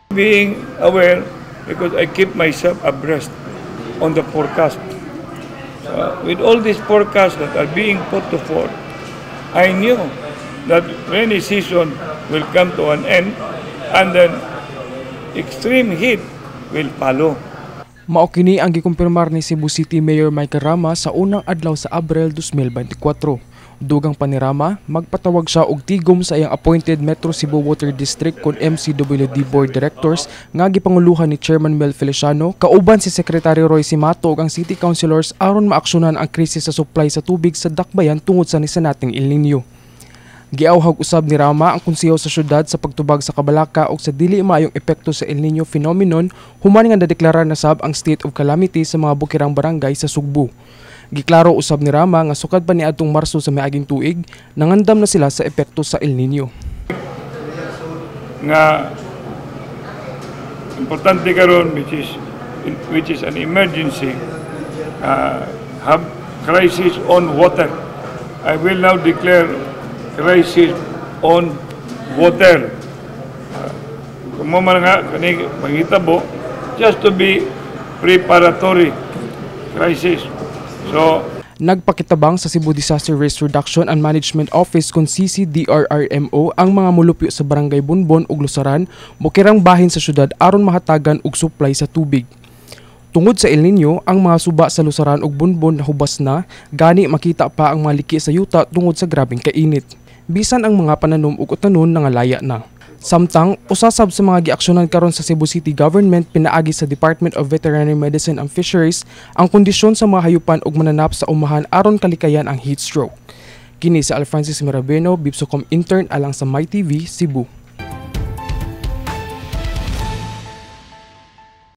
Being aware because I keep myself abreast on the forecast. So, with all these forecasts that are being put to forth, I knew that rainy season will come to an end and then extreme heat will follow. Mao kini ang gikumpirmar ni Cebu City Mayor Michael Rama sa unang adlaw sa Abril 2024. Dugang pa ni Rama, magpatawag siya og tigom sa iyang appointed Metro Cebu Water District kon MCWD Board Directors nga gipanguluhan ni Chairman Mel Feliciano kauban si Secretary Roy Simato ug ang City Councilors aron maaksyonan ang krisis sa supply sa tubig sa dakbayan tungod sa nisanating El Nino. Giawhag usab ni Rama ang konseho sa syudad sa pagtubag sa kabalaka ug sa dili maayong epekto sa El Nino phenomenon human nga nadeklarar na sab ang state of calamity sa mga bukirang barangay sa Sugbo. Giklaro usab ni Rama nga sukad pa niadtong Marso sa miaging tuig, nangandam na sila sa epekto sa El Nino. Nga importante karon, which is an emergency, have crisis on water. I will now declare crisis on water. Kung mao man nga kani manghitabo, just to be preparatory crisis. So Nagpakitabang sa Cebu Disaster Risk Reduction and Management Office kon CCDRRMO ang mga mulupyo sa Barangay Bonbon ug Lusaran, bukirang bahin sa syudad aron mahatagan og supply sa tubig. Tungod sa El Nino, ang mga suba sa Lusaran ug Bonbon nahubas na, gani makita pa ang mga liki sa yuta tungod sa grabeng kainit. Bisan ang mga pananom ug utanon nangalaya na. Samtang, usa sab sa mga giaksyonan karon sa Cebu City Government pinaagi sa Department of Veterinary Medicine and Fisheries ang kondisyon sa mga hayupan ug mananap sa umahan aron kalikayan ang heat stroke. Kini si Alfrancis Mirabeno, Bibsocom intern alang sa MyTV, Cebu.